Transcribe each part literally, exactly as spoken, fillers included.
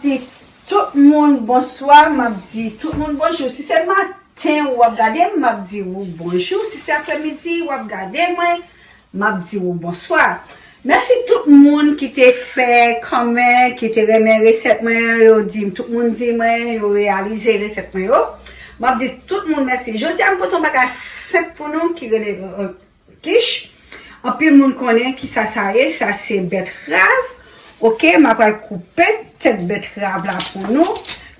Di tout moun bonswa, m ap di tout moun bonjou. Si se maten w ap gade m, m ap di w bonjou. Si se aprèmidi w ap gade mwen, m ap di w bonswa. Mèsi tout moun ki te fè kòmè, ki te renmen resèt mwen, yo di m, tout moun di mwen, yo reyalize resèt mwen yo. M ap di tout moun mèsi. Jodi a, m pote yon bagay senp pou nou ki rele, euh, kich. Anpil moun konnen kisa sa ye, sa se bètrav. Oke, m apral koupe tèt bètrav la pou nou,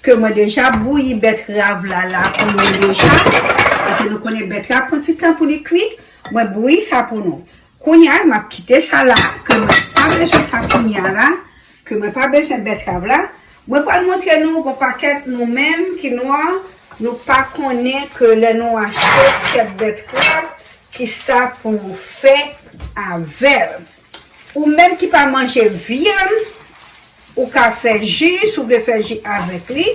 ke mwen deja bouyi bètrav la la pou nou deja. Paske nou konnen bètrav pran ti tan pou li kwi. Mwen bouyi sa pou nou. Kounye a, m ap kite sa la, ke mwen pa bezwen sa kounye a la, ke mwen pa bezwen bètrav la. Mwen pral montre nou gon pakèt nou menm ki nwa, nou pa konnen ke lè nou achte tèt bètrav, kisa pou nou fè avè l. Ou menm ki pa manje vyann, ou ka fè ji, si w vle fè ji avèk li,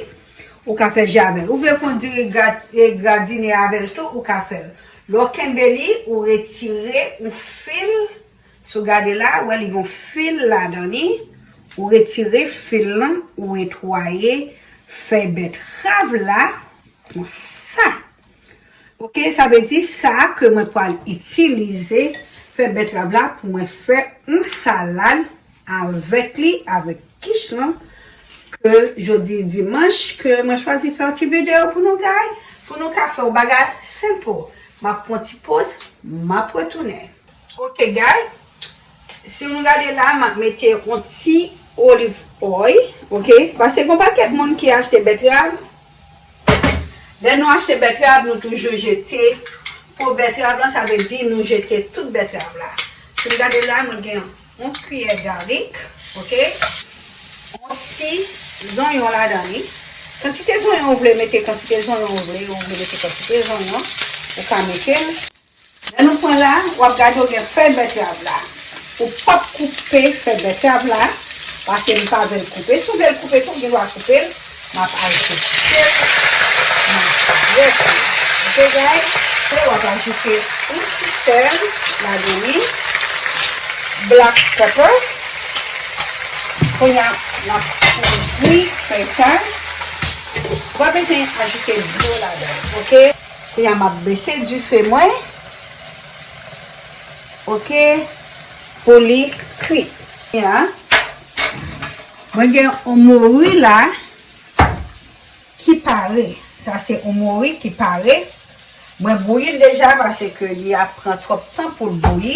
ou ka fè ji avè l. Ou vle fè yon diri gra-, e, gradine avè l tou, ou ka fè l. Lè w kenbe li, ou retire yon fil Si w gade la, ou wè li gen yon fil ladan li. Ou retire fil lan, ou netwaye fèy bètrav la konsa. Oke, sa vle di sa ke mwen pral itilize fèy bètrav la pou mwen fè yon salad avèk li, avèk kich lan, ke jodi dimanch, ke mwen chwazi fè yon ti videyo pou nou, guys, pou nou ka fè yon bagay senp. M ap pran ti poz, m ap retounen. Oke, guys, si nou gade la, m ap mete yon ti olive oil, oke? Paske gon pakèt moun ki achte bètrav. Lè nou achte bètrav, nou toujou jete po bètrav lan, sa vle di nou jete tout bètrav la. Si nou gade la, mwen gen yon kiyè galik, oke? Yon ti zonyon ladan li. Kantite zonyon ou vle mete, kantite zonyon ou vle, ou vle mete kantite zonyon, ou ka mete l. Lè nou pran la, w ap gade w gen fèy bètrav la. Ou p ap koupe fèy bètrav la, paske m pa vle l koupe. Si w vle l koupe tou, w gen dwa koupe l. M ap ajoute l nan fèy bètrav. Oke, guys? Apre, w ap ajoute yon ti sèl ladan li. Black pepper. Kounye a, n ap kouvri fèy sa. W ap bezwen ajoute dlo ladan, oke? Kounye a, m ap bese dife mwen. Oke? Pou li kwi. Kounye a, mwen gen yon mori la ki pare. Sa se yon mori ki pare. Mwen bouyi l deja paske li ap pran twòp tan pou l bouyi.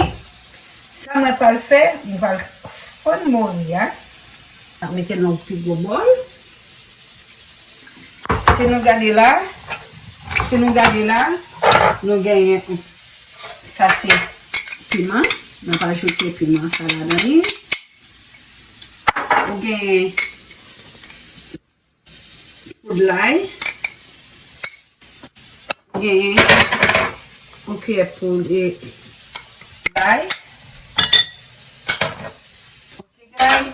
Sa mwen pral fè, mwen pral fann mori a. M ap mete l nan yon pi gwo bòl. Si nou gade la, si nou gade la, nou genyen, sa se piman. N ap ajoute piman sa ladan li. Ou genyen poud lay. Ou genyen yon kiyè poud e lay. Oke, guys.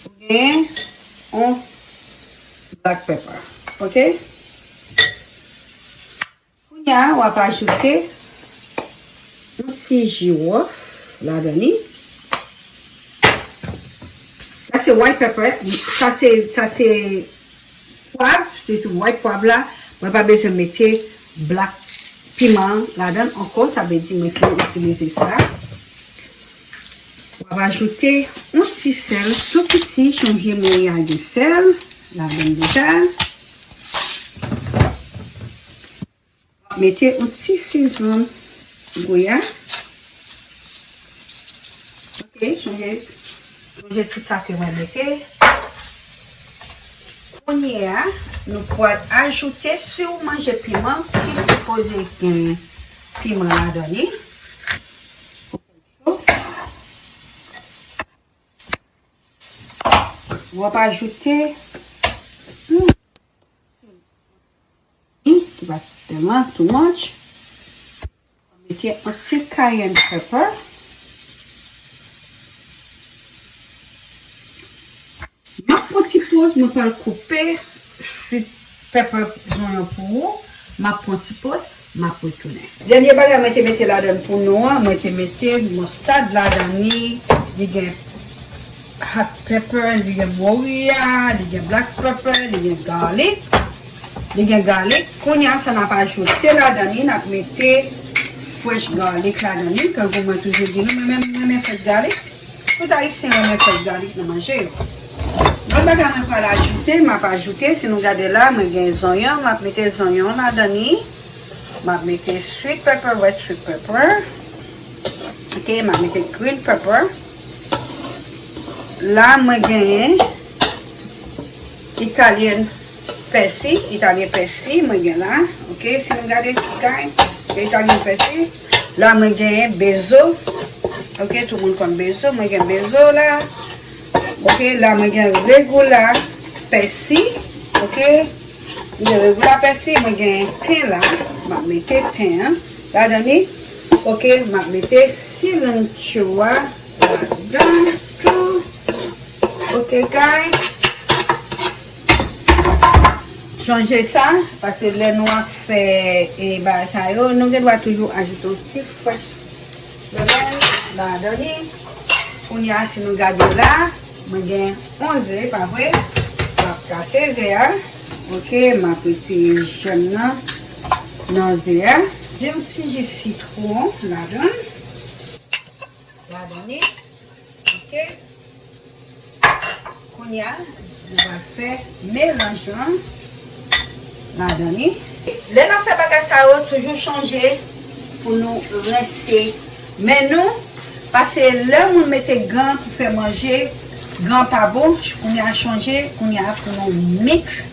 Ou genyen yon black pepper. Oke? Kounye a, w ap ajoute yon ti jiwòf ladan li. Sa se white pepper, sa se, sa se pwav, se sou white pwav la. Mwen pa bezwen mete black piman ladan ankò, sa vle di mwen fin itilize sa. W ap ajoute yon ti sèl tou piti, sonje mori a gen sèl ladan deja. Mete yon ti sizon goya. Oke, sonje, sonje tout sa ke mwen mete. Kounye a, nou pral ajoute, si w manje piman, ki sipoze gen piman ladan li. W ap ajoute, hmm, ki pa tèlman too much. Mete yon ti cayenne pepper. M ap pran ti poz, mwen pral koupe sweet pepper zonyon pou ou. M ap pran ti poz, m ap retounen. Dènye bagay mwen te mete ladan pou nou an, mwen te mete mistad ladan li, li gen hot pepper, li gen moriya, li gen black pepper, li gen garlic. Li gen garlic. Kounye a sa n ap ajoute ladan li, n ap mete fresh garlic ladan li. Tankou mwen toujou di nou, mwen menm mwen renmen fresh garlic. Tout Ayisyen renmen fresh garlic nan manje yo. Lòt bagay mwen pral ajoute, m ap ajoute, si nou gade la, mwen gen zonyon, m ap mete zonyon ladan li. M ap mete sweet pepper, red sweet pepper. Ok, m ap mete green pepper. La, mwen genyen Italian pèsi, Italian pèsi, mwen gen la. Ok, si nou gade, guys, gen Italian pèsi. La, mwen genyen bezo. Ok, tout moun konn bezo. Mwen gen bezo la. Ok, la, mwen gen regular pèsi. Ok, mwen gen regular pèsi. Mwen gen ten la. M ap mete ten an ladan li. Ok, m ap mete cilantro a ladan tou. Ok, guys. Chanje sa, paske lè nou ap fè e bagay sa yo, nou gen dwa toujou ajoute yon ti fresh lemon ladan li. Kounye a, si nou gade la, mwen gen yon ze, pa vre? M ap kase ze a. Ok, m ap retire jèm nan, nan ze a. Gen yon ti ji sitwon ladan. Ladan li. Ok. Kounye a, nou va fè melanj lan ladan li. Lè n ap fè bagay sa yo, toujou chonje pou nou rense men nou. Paske lè moun mete gan pou fè manje, gan pa bon. Kounye a, chonje, kounye a pou nou miks.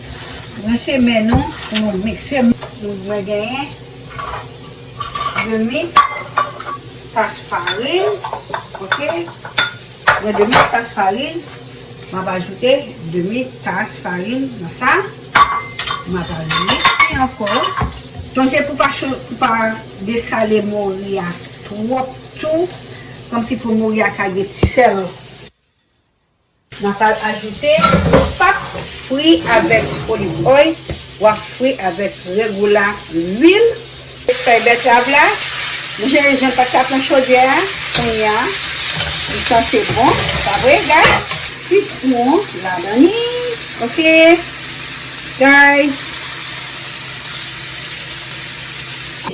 Rense men nou pou nou mikse. Nou mwen genyen demi tas farin, ok? Mwen demi tas farin, m ap ajoute demi tas farin nan sa. M ap ajoute ankò. Chonje pou pa cho-, pou pa desale mori a twòp tou, kòmsi pou mori a ka gen ti sèl. N ap al ajoute, w p ap fri avèk olive oil, w ap fri avèk regular lwil. Fèy bètrav la, nou chanje jan l pa t ka pran chodyè a, kounye a, li sanse bon, pa vre, guys? Sitwon ladan li, ok, guys?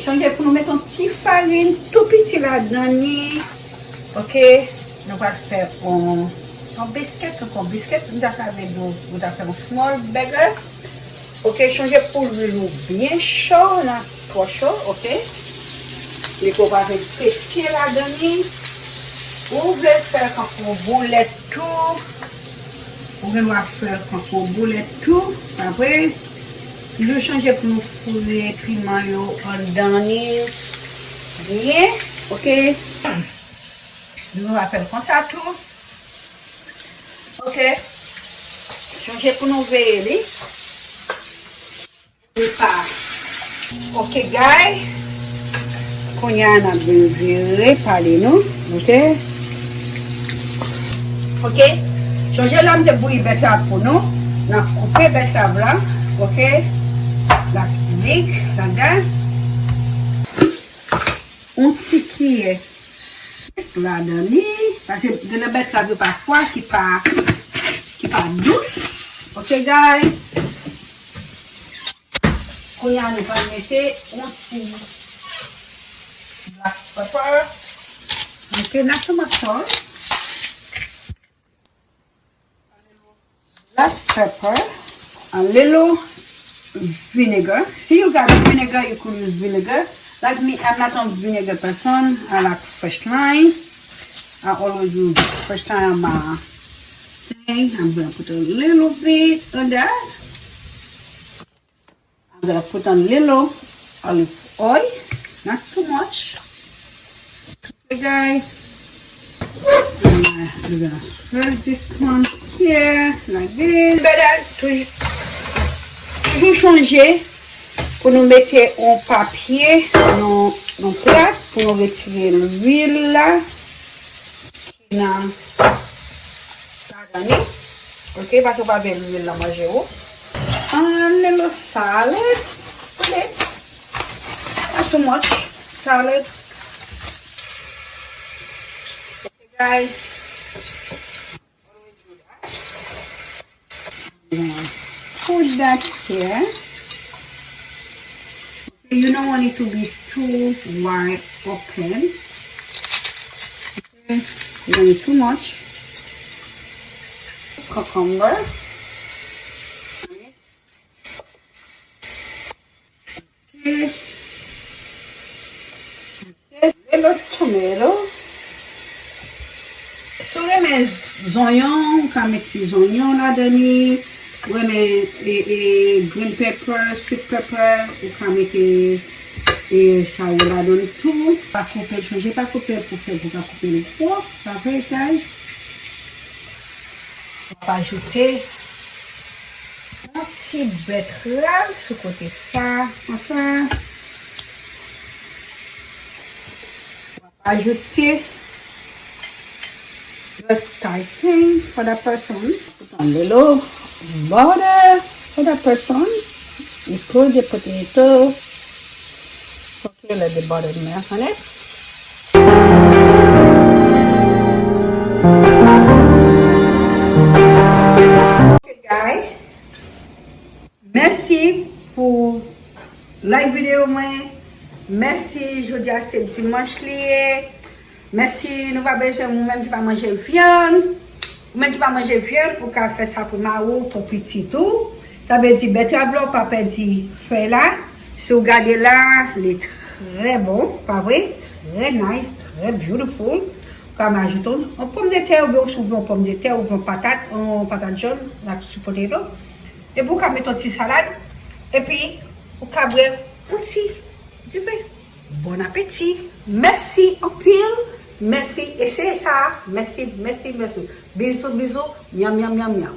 Chonje pou nou mete yon ti farin tou piti ladan li, ok? Nou pral fè yon, yon biscuit, tankou yon biscuit, nou ta ka vle di w, nou ta fè yon small burger. Ok, chonje pou lwil ou byen cho, nan twò cho, ok? Li pou pa vin pete ladan li. Ou vle fè l tankou yon boulèt tou. Ou gen dwa fè l tankou yon boulèt tou. Apre, toujou chonje pou nou foure piman yo anndan li byen, ok? Nou va fè l konsa tou. Ok. Chonje pou nou veye li. Li pa. Ok, guys. Kounye a, n ap vin vire pale nou. Ok. Ok. Chonje la, m te bouyi bètrav pou nou. N ap koupe bètrav la. Ok. L ap big ladan. Yon ti kiyè sik ladan li, paske gen nan bètrav yo pafwa ki pa, ki pa dous. Ok, guys? Kounye a, nou pral mete yon ti black pepper. Ok, not too much salt. Black pepper, a little vinegar. If you got vinegar, you could use vinegar. Like me, I'm not a vinegar person. I like fresh lime. I always use fresh lime on my thing. I'm gonna put a little bit on that. I'm gonna put a little olive oil, not too much. Okay, guys. And, uh, we're gonna serve this one here, like this. Better to, toujou chonje pou nou mete yon papye nan, nan plat pou nou retire lwil la. Nan ladan li. Ok, paske w pa vle lwil lan manje w. A little salad. Ok. Not too much salad. Ok, guys. Put that here. You don't want it to be too wide open. Okay. You don't need too much. Cucumber. Okay. Little tomato. Si w renmen zonyon, ou ka met ti zonyon ladan li. Ou renmen e, e, green pepper, sweet pepper, ou ka mete e, sa yo ladan tou. Pa koupe l, chanje pa koupe l pou fè gwo, pa koupe l gwo, pa vre, guys. W ap ajoute yon ti betrav sou kote sa, konsa. W ap ajoute just tithe for that person. Put a little butter for that person. You put the potato. Okay, let the butter melt on it. Okay, guys. Mèsi pou like videyo mwen. Mèsi, jodi a se dimanch li ye. Mèsi, nou pa bezwen, ou menm ki pa manje vyann. Ou menm ki pa manje vyann, ou ka fè sa pou mari w, pou pitit ou. Sa vle di, betrav la, ou pa pèdi fèy la. Si w gade la, li trè bon, pa vre? Trè nice, trè beautiful. Ou ka ajoute yon, yon pòmdetè, oubyen ou ouvri yon pòmdetè, oubyen yon patat, yon patat jòn, la sweet potato. Epi ou ka mete yon ti salad, epi ou ka bwè yon ti dife. Bon apeti! Mèsi anpil! Mèsi, eseye sa! Mèsi, mèsi, mèsi! Bizou, bizou! Nyam, nyam, nyam, nyam!